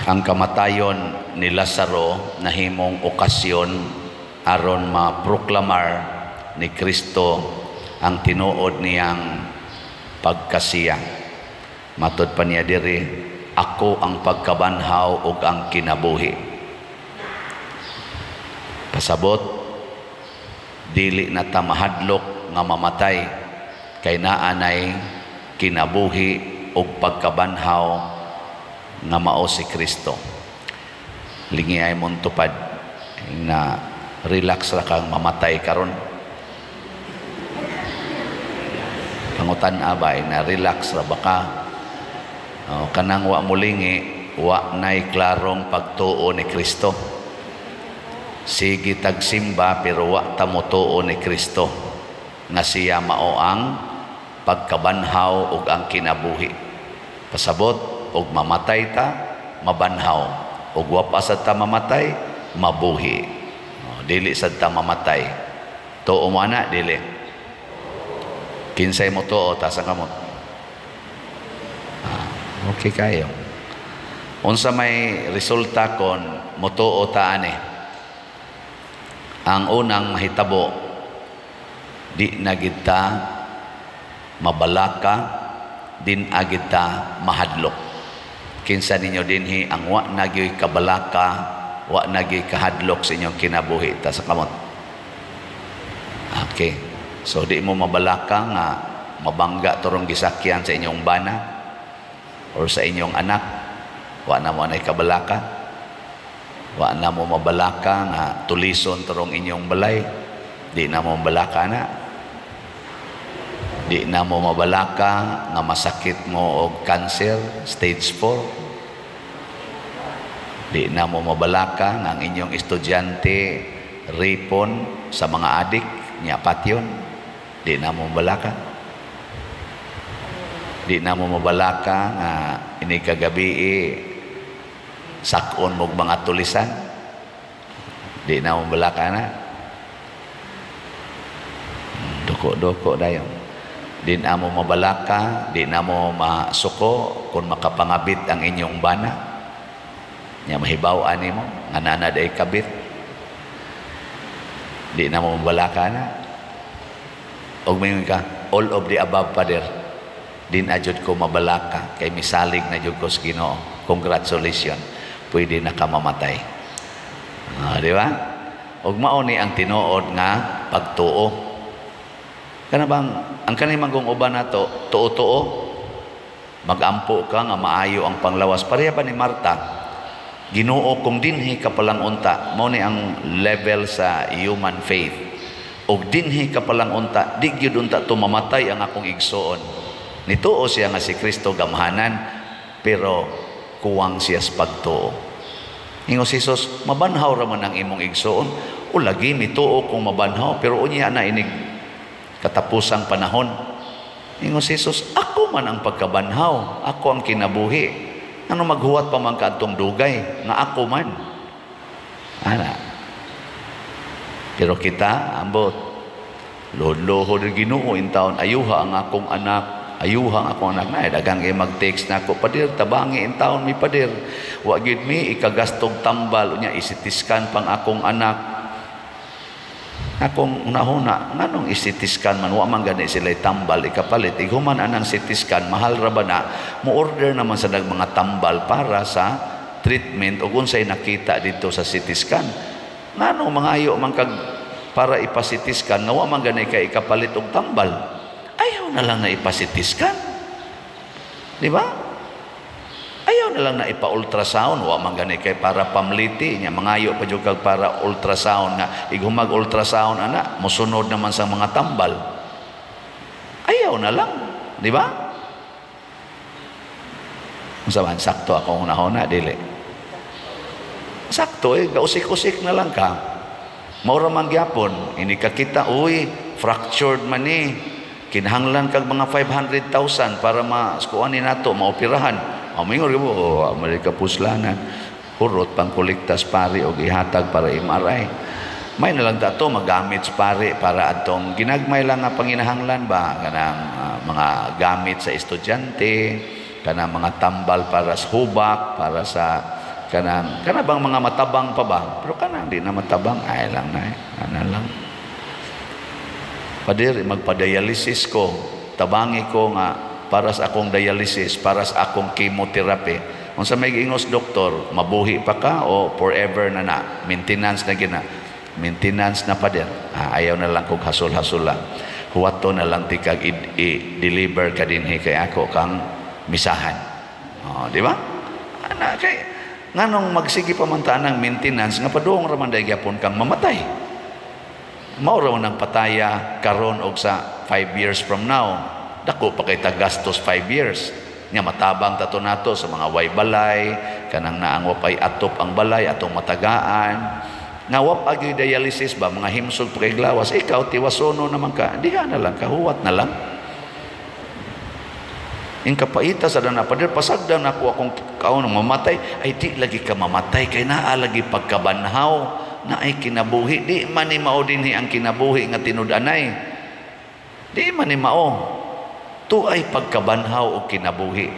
Ang kamatayon ni Lazaro nahimong okasyon aron maproklamar ni Kristo ang tinuod niyang pagkasiya. Matod pa niya diri, "Ako ang pagkabanhaw ug ang kinabuhi." Pasabot, dili na ta mahadlok nga mamatay kay naa nay kinabuhi ug pagkabanhaw nga mao si Kristo. Lingi ay mong tupad na relax ra kang mamatay karon. Pangutan abay na relax ra ba ka? Oh, kanang wa mulingi, wa nay klarong pagtuo ni Kristo. Sige tagsimba pero wa ta motuo ni Kristo nga siya mao ang pagkabanhaw ug ang kinabuhi. Pasabot, og mamatay ta, mabanhaw. Ug wa pa sad ta mamatay, mabuhi. Oh, dili sad ta mamatay. Tuo mo ana, dili? Kinsay mo tuo, taas ang kamot. Ah, okay kayo. Unsa may resulta kon motuo ta ani? Ang unang mahitabo, di na gid ta mabalaka, din agid ta mahadlok. Kinsa ninyo dinhi ang wa na gyoy kabalaka, wa na gyoy kahadlok sa inyong kinabuhi? Taas sa kamot. Okay. So di mo mabalaka nga mabangga torong gisakyan sa inyong bana or sa inyong anak. Wa na mo anay kabalaka. Wa na mo mabalaka nga tulison torong inyong balay. Di na mo mabalaka na. Di na mo mabalaka nga masakit mo og cancer stage 4. Di na mo mabalaka nga ang inyong estudyante ripon sa mga adik nya patyon. Di na mo mabalaka. Di na mo mabalaka nga ini kagabi sakon mo mga tulisan. Di na mo mabalaka na. Doko-doko dayon. Di na mo mabalaka, di na mo masuko kung makapangabit ang inyong bana. Nya mahibaw ani mo nga naa day kabit. Di na mo mabalaka na. Og mayon ka, "All of the above, Father. Di na jud ko mabalaka kay misalig na jud ko sa Ginoo." Congratulations. Pwede na ka mamatay. Ah, di ba? Og mao ni ang tinuod nga pagtuo. Kana bang ang kani manggong uban nato, tuo-tuo magampo ka nga maayo ang panglawas. Pareha ba ni Marta? "Ginoo, kung dinhi ka palang unta," mao ni ang level sa human faith. "Og dinhi ka palang unta, di gyud unta to mamatay ang akong igsuon." Nituo siya nga si Kristo gamhanan, pero kuwang siya sa pagtuo. Ingon si Jesus, "Mabanhaw ra man ang imong igsuon." "O lagi, mituo kung mabanhaw, pero unya na inig katapusang panahon." Ingon si Jesus, "Ako man ang pagkabanhaw, ako ang kinabuhi. Ano maghuwat pa man kaadtong dugay nga ako man?" Ana. Pero kita, ambot, "Luhod-luhod ang Ginoo in taon, ayuha ang akong anak, ayuha ang akong anak." Na dagang kay mag-text na ako, "Pader, tabangi in taon mi, Pader. Wa gyud mi ikagastog tambal, unya i-CT scan pang akong anak." Akong unahuna, nganong i-CT scan man, wa man gani sila tambal ikapalit? Ighuman anang CT scan, mahal ra ba na? Mo order naman sa dag mga tambal para sa treatment ug unsay nakita dito sa CT scan. Ngano mangayo man kag para ipa-CT scan nga wa man gani kay ikapalit og tambal? Ayaw na lang na ipa-CT scan. Di ba? Ayaw na lang na ipa-ultrasound, wa man gani kay para pamliti nya mangayo pa jud kag para ultrasound nga ighumag ultrasound ana mosunod naman sa mga tambal. Ayaw na lang, di ba? Unsa man, sakto akong hunahuna, dili? Sakto eh, gausik-usik na lang ka. Maura man gyapon, ini ka kita, uy, fractured man ni. Kinahanglan kag mga 500,000 para maskuan ni nato, maoperahan. Amingon mo, oh, mali ka puslanan. Hurot pang kolektas pare og ihatag para MRI. May na lang tato magamit sa pare para atong ginagmay lang nga panginahanglan ba kanang mga gamit sa estudyante, kanang mga tambal para sa hubak, para sa Kanang kana bang mga matabang pa ba? Pero kanang di na matabang, ay lang na eh. Ana lang. Pader, magpa-dialysis ko. Tabangi ko nga para sa akong dialysis, para sa akong chemotherapy. Unsa may giingos doktor, mabuhi pa ka o forever na na? Maintenance na gina. Maintenance na, pader. Ah, ayaw na lang kog hasol-hasol lang. Huwato na lang tikag i-deliver ka dinhi kay ako kang misahan. Oh, di ba? Ana kay nganong magsige pa man ta ng maintenance nga padung ra man gyapon kang mamatay. Mao ra man ang pataya karon og sa 5 years from now. Dako pa kay gastos 5 years. Nga matabang ta to nato sa mga way balay, kanang naang wapay atop ang balay atong matagaan. Nga wa pa gyud dialysis ba, mga himsog pa kay glawas, ikaw tiwasono naman ka, diha na lang kahuwat na lang. Ing kapaita sa dana, pader, pasagdan ako akong kaon mamatay. Ay, di lagi ka mamatay kay naa lagi pagkabanhaw, naay kinabuhi. Di man ni mao dinhi ang kinabuhi nga tinud-anay. Di man ni mao. Tuay pagkabanhaw o kinabuhi.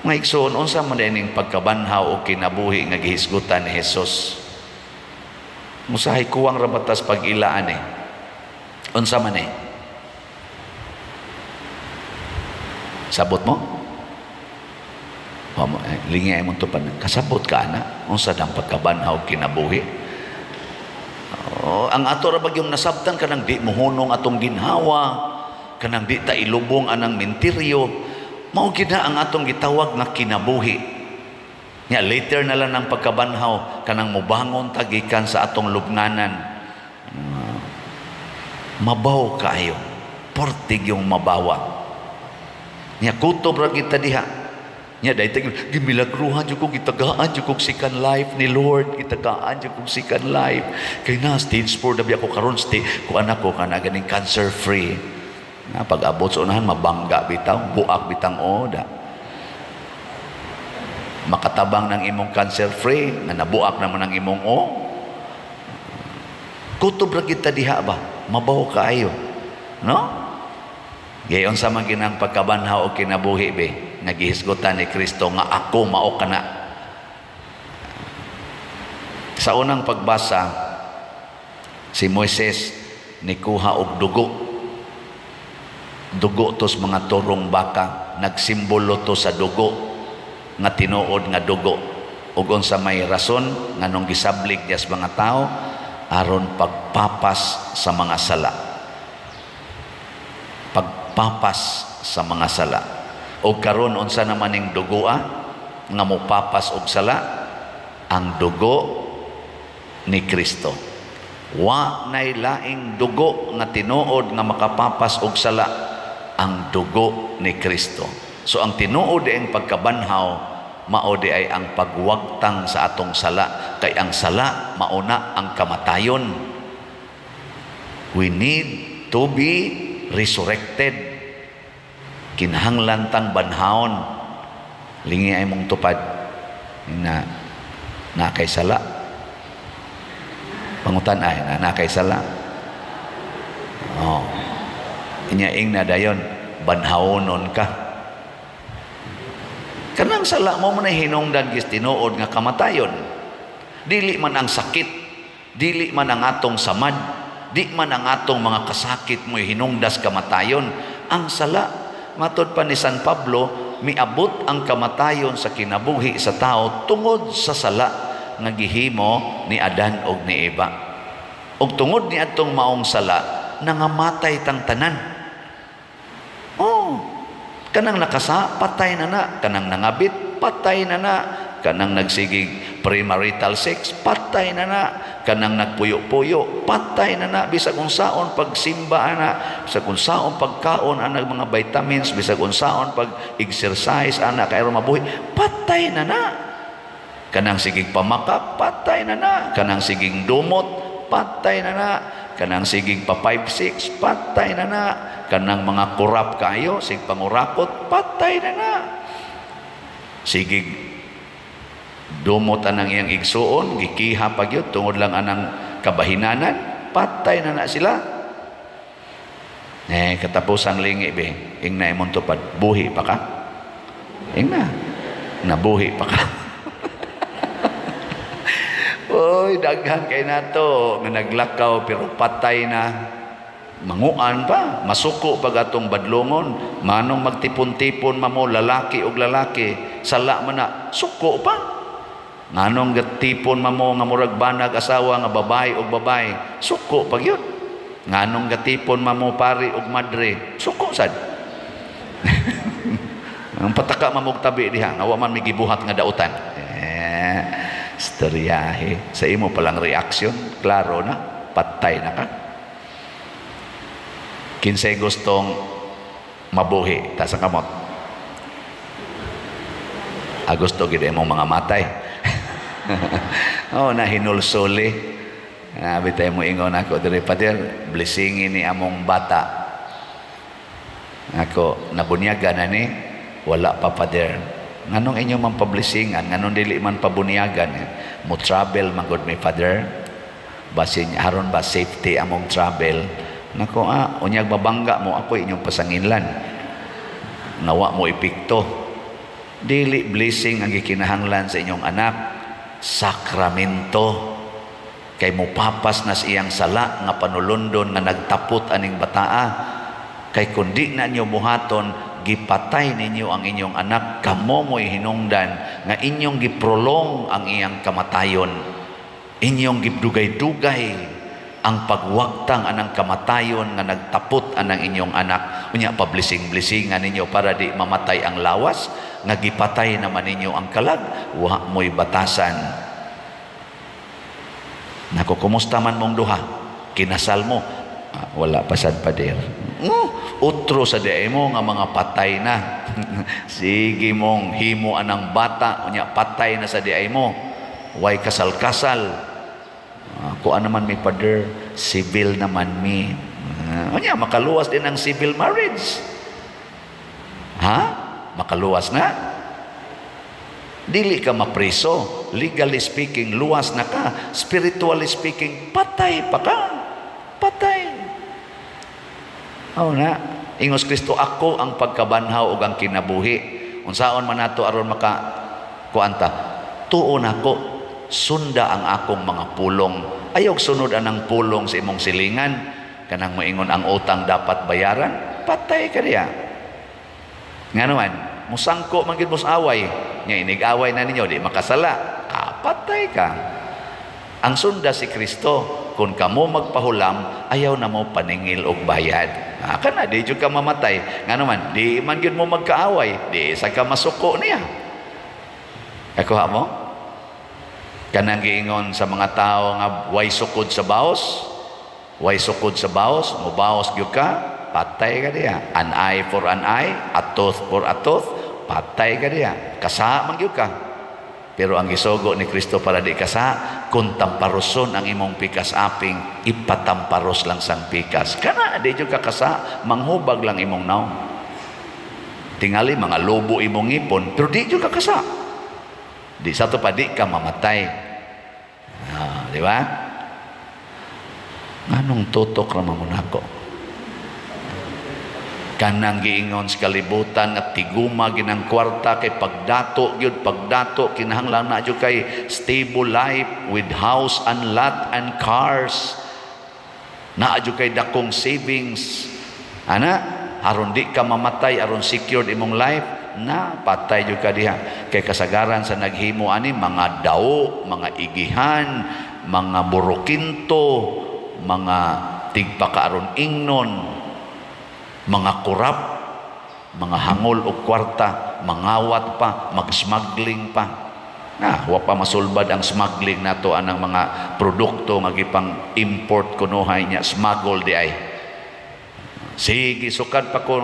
Mga igsoon, unsa man ning pagkabanhaw o kinabuhi nga gihisgutan ni Jesus? Musahay kuwang rabatas pag-ilaan eh. Unsa man eh? Sabot mo? Lingi ay mong tupan. Kasabot ka, ana. Unsa dang pagkabanhaw kinabuhi? Oh, ang ato ra bagyong nasabtan kanang di mohunong atong ginhawa, kanang di ta ilubong anang mentiryo. Mao gid na ang atong gitawag nga kinabuhi. Nya later na lang ang pagkabanhaw kanang mobangon ta gikan sa atong lubnganan. Mabaw kaayo. Portig yung mabawa. Nya kutob ra kita diha. Nya dai tag gimilagruhan jud ko, gitagaan jud kog second life ni Lord, gitagaan jud kog second life. Kay na stage 4 na biya ko karon, stay ko anak ko kana ganing cancer free. Na pag-abot sa unahan mabangga bitaw, buak bitang oda. Makatabang ng imong cancer free nga nabuak naman ang imong o. Kutob ra kita diha ba? Mabaw kaayo. No? Gayon sa man ginang pagkabanhaw o kinabuhi be, nga gihisgutan ni Kristo nga ako mao kana. Sa unang pagbasa, si Moises nikuha og dugo. Dugo tos mga turong baka, nagsimbolo to sa dugo nga tinuod nga dugo. Ug unsa may rason nganong gisablig niya sa mga tao aron pagpapas sa mga sala. Pagpapas sa mga sala. O karon unsa naman ning dugoa nga mopapas og sala? Ang dugo ni Kristo. Wa nay laing dugo nga tinuod nga makapapas og sala, ang dugo ni Kristo. So ang tinuod ang pagkabanhaw mao di ay ang pagwagtang sa atong sala, kay ang sala mauna ang kamatayon. We need to be resurrected. Kinahanglan tang banhaon. Lingi ay mong tupad na nakay sala. Pangutan ay na nakay sala. Oh. Inyaing na dayon banhaonon ka. Kanang sala mo man ay hinungdan gis tinuod nga kamatayon. Dili man ang sakit, dili man ang atong samad, di man ang atong mga kasakit mo'y hinungdas kamatayon. Ang sala, matod pa ni San Pablo, miabot ang kamatayon sa kinabuhi sa tao tungod sa sala nga gihimo ni Adan og ni Eva. Og tungod ni atong maong sala, nangamatay tang tanan. Oh, kanang nakasa, patay na na. Kanang nangabit, patay na na. Kanang nagsigig premarital sex, patay na na. Kanang nagpuyo-puyo, patay na na. Bisag unsaon pagsimba ana, bisag unsaon pagkaon ana mga vitamins, bisag unsaon pag-exercise ana kay aron mabuhi, patay na na. Kanang sigig pamaka, patay na na. Kanang sigig dumot, patay na na. Kanang sigig pa 5-6, patay na na. Kanang mga kurap kayo, sig pangurakot, patay na na. Sigig dumot anang iyang igsuon, gikiha pa gyud tungod lang anang kabahinanan, patay na na sila. Eh, katapusang lingi be, ing na imong tupad, buhi pa ka? Ing na, nabuhi pa ka. Oy, daghan kay nato nga naglakaw pero patay na. Manguan pa, masuko pag atong badlongon, manong magtipon-tipon mamo lalaki og lalaki, sala man na, suko pa. Nganong gatipon mamo nga murag banag asawa nga babae og babae, suko pa gyud. Nganong gatipon mamo pari og madre, suko sad. Ang pataka mamog tabi diha, nga wa man may gibuhat nga dautan. Eh, istoryahe. Sa imo palang reaksyon, klaro na, patay na ka. Kinsay gustong mabuhi, taas ang kamot. Ah, gusto gid imong mga matay. Oh, na hinulsuli. Nabi tayo mo ingon ako diri, "Pader, blessingin ni among bata." Ako, "Nabunyagan na ni?" "Wala pa, Pader." "Nganong inyo man pablessingan? Nganong dili man pabunyagan?" "Mo travel man gud mi, Father. Basin aron ba safety among travel." Nako, ah, unyag mabangga mo ako, inyong pasanginlan. Nawa mo epekto. Dili blessing ang gikinahanglan sa inyong anak, sakramento. Kay mupapas na sa iyang sala nga panulundon nga nagtapot aning bataa. Kay kun di na ninyo buhaton, gipatay ninyo ang inyong anak, kamo mo'y hinungdan nga inyong giprolong ang iyang kamatayon. Inyong gidugay-dugay ang pagwagtang anang kamatayon nga nagtapot anang inyong anak. Unya pablessing-blessingan ninyo para di mamatay ang lawas, nga gipatay naman ninyo ang kalag, wa mo'y batasan. Nako, kumusta man mong duha? Kinasal mo? "Ah, wala pa sad, Pader." Oh, utro sa diay mo nga mga patay na. Sige mong himo anang bata, unya patay na sa diay mo. Way kasal-kasal. "Kuan naman mi, Pader, civil naman mi." Unya makaluwas din ang civil marriage. Ha? Makaluwas na? Dili ka mapriso. Legally speaking, luwas na ka. Spiritually speaking, patay pa ka. Patay. Oh na. Ingos Kristo, "Ako ang pagkabanhaw ug ang kinabuhi." Unsaon man nato aron maka kuanta? Tuon ako, sunda ang akong mga pulong. Ayaw sunod anang pulong sa imong silingan. Kanang moingon ang utang dapat bayaran, patay ka diya. Nga naman, musangko man gyud away. Nya inig-away na ninyo, di makasala. Ah, patay ka. Ang sunda si Kristo, kung kamo magpahulam, ayaw na mo paningil og bayad. Ah, kana di jud ka mamatay. Nga naman, di man gyud mo magkaaway, di sa ka masuko niya. Kakuha mo? Kanang giingon sa mga tao nga way sukod sa baos, way sukod sa baos, mubaos gyud ka, patay ka diya. An eye for an eye, a tooth for a tooth, patay ka diya. Kasa man gyud ka. Pero ang gisugo ni Kristo para di kasa, kung tamparoson ang imong pikas aping, ipatamparos lang sang pikas. Kana, di jud ka kasa, manghubag lang imong naong. Tingali, mga lobo imong ngipon, pero di jud ka kasa. Di sa to pa, di ka mamatay. Ah, di ba? Anong tutok ra man ako? Kanang giingon sa kalibutan nga tiguma ginang kwarta kay pagdato gyud, pagdato kinahanglan na jud kay stable life with house and lot and cars, naa jud kay dakong savings ana aron di ka mamatay, aron secured imong life na, patay jud ka diha. Kay kasagaran sa naghimo ani, mga dao, mga igihan, mga burukinto, mga tigpakaaron ingnon, mga korap, mga hangol og kwarta, mangawat pa, mag-smuggling pa. Na, wa pa masulbad ang smuggling nato anang mga produkto nga gipang import kunuhay niya, smuggle di ay. Sige, sukad pa ko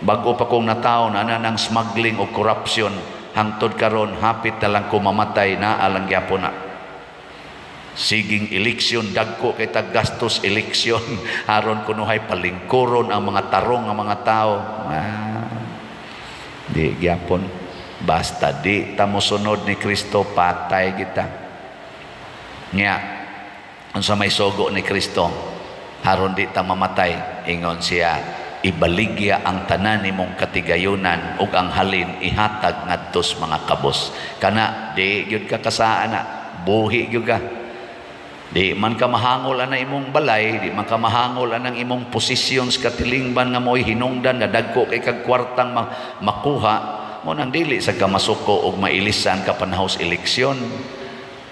bago pa kong nataon ana ng smuggling o corruption, hangtod karon hapit na lang ko mamatay na alang gyapon na. Siging eleksyon, dagko kay gastos eleksyon aron kunuhay palingkuron ang mga tarong nga mga tao. Ah, di gyapon. Basta di ta mosunod ni Kristo, patay kita. Nya unsa may sugo ni Kristo aron di ta mamatay? Ingon siya, "Ibaligya ang tanan nimong katigayunan ug ang halin ihatag ngadto sa mga kabos." Kana di gyud ka kasaan na. Buhi gyud ka. Di man ka mahangol ana imong balay, di man ka mahangol anang imong posisyon sa katilingban nga mo'y hinungdan nga dagko kay kag kwartang makuha mo nang dili sa ka masuko og mailisan ka panahos eleksyon.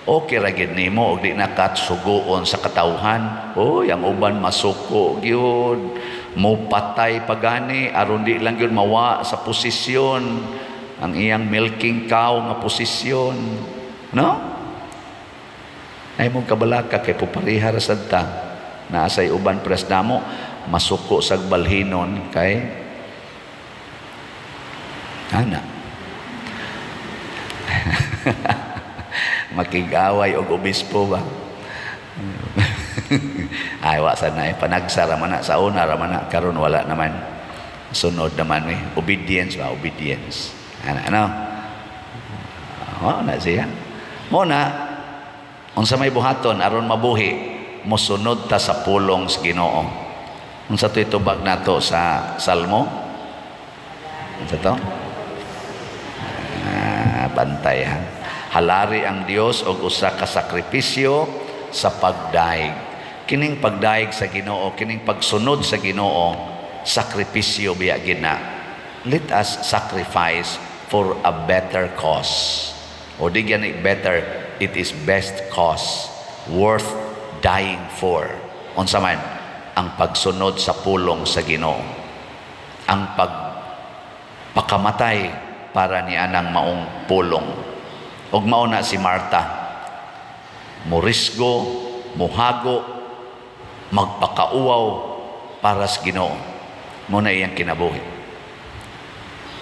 Okay ra gid nimo og di na ka suguon sa katawhan. Oy, ang uban masuko gyud, mo patay pagani aron di lang gyud mawa sa posisyon ang iyang milking cow nga posisyon, no? Ay mong kabalaka kay pupariha ra sad ta. Naa say uban pres namo masuko sag balhinon kay ana. Makig-away og obispo ba? Ay, wa sa na panagsa ra man na, sa una ra man na, karon wala naman. Sunod naman eh. Obedience ba? Obedience. Ana, ano? Mao na siya. Mo na, unsa may buhaton aron mabuhi, mosunod ta sa pulong sa Ginoo. Unsa to itubag nato sa Salmo? Unsa to? Bantay ha. Halari ang Dios og usa ka sakripisyo sa pagdaig. Kining pagdaig sa Ginoo, kining pagsunod sa Ginoo, sakripisyo biya gina. Let us sacrifice for a better cause. O di gani better, it is best cause worth dying for. Unsa man ang pagsunod sa pulong sa Ginoo. Ang pagpakamatay para ni anang maong pulong. Og mao na si Marta. Morisgo, muhago, magpakauwaw para sa Ginoo. Mo na iyang kinabuhi.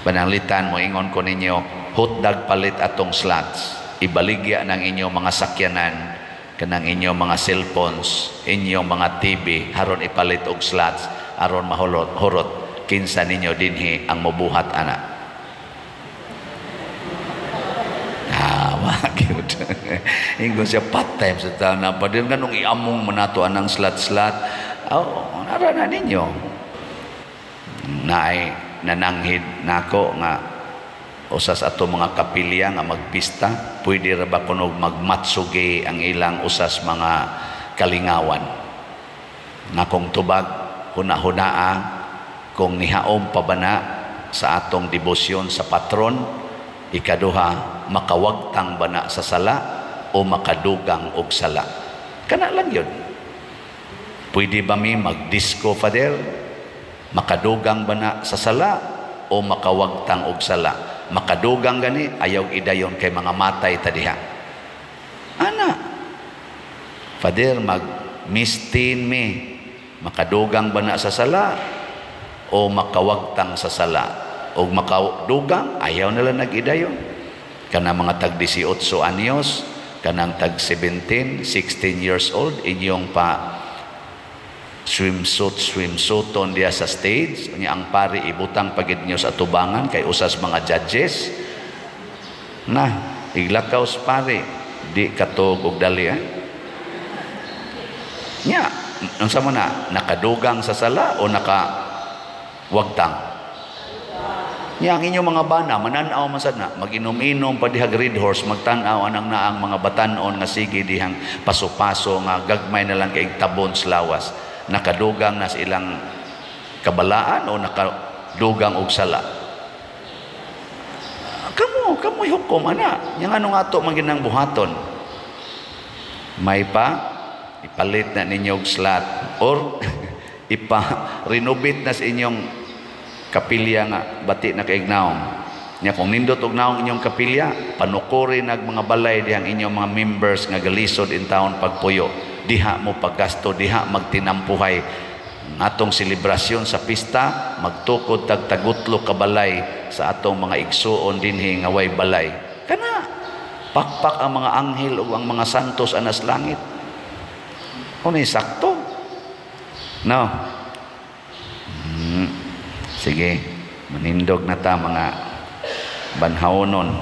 Pananglitan mo ingon ko ninyo, hotdog palit atong slots. Ibaligya ng inyong mga sakyanan, kanang inyong mga cellphones, inyong mga TV, haron ipalit og slots, aron mahulot, hurot, kinsa ninyo dinhi ang mobuhat ana. Ah, gyud. Ingon siya part time sa taon na pa din ganung iamong man nato anang slot-slot. Oh, nara na ninyo. Naay nananghid nako nga usas ato mga kapilya nga magpista, pwede ra ba kuno magmatsugi ang ilang usas mga kalingawan. Nakong tubag huna-hunaa kung nihaom pa ba na sa atong debosyon sa patron, ikaduha makawagtang ba na sa sala o makadugang og sala. Kana lang yun. Pwede ba mi magdisco, Father? Makadugang ba na sa sala o makawagtang og sala? Makadugang gani ayaw idayon kay mga matay ta diha. Ana, Father, mag mistin mi, makadugang ba na sa sala o makawagtang sa sala? Og makadugang ayaw nila nag-idayon. Kana mga tag 18 anyos, kanang tag 17, 16 years old, inyong pa swimsuiton diya sa stage. Unya ang pari ibutang pagid niyo sa tubangan kay usas mga judges. Na iglakaw sa pari, di katog og dali eh. Nya, unsa man na, nakadugang sa sala o nakawagtang? Nya ang inyong mga bana mananaw man sad na, maginom-inom pa dihag Red Horse, magtan-aw anang naang mga batan-on nga sige dihang paso-paso nga gagmay na lang kay tabon sa lawas. Nakadugang na sa ilang kabalaan o nakadugang og sala? Kamo, kamo'y hukom ana. Yang ano nga to maginang buhaton? May pa ipalit na ninyo og slot or ipa-renovate na sa inyong kapilya nga bati na kaignaong. Nya kung nindot og naong inyong kapilya, panukuri nag mga balay dihang inyong mga members nga galisod in town pagpuyo. Diha mo paggasto, diha magtinampuhay. Atong selebrasyon sa pista, magtukod tag tagutlo ka balay sa atong mga igsuon dinhi nga way balay. Kana pakpak ang mga anghel ug ang mga santos anas langit. Unay sakto. No. Sige, manindog na ta mga banhaonon.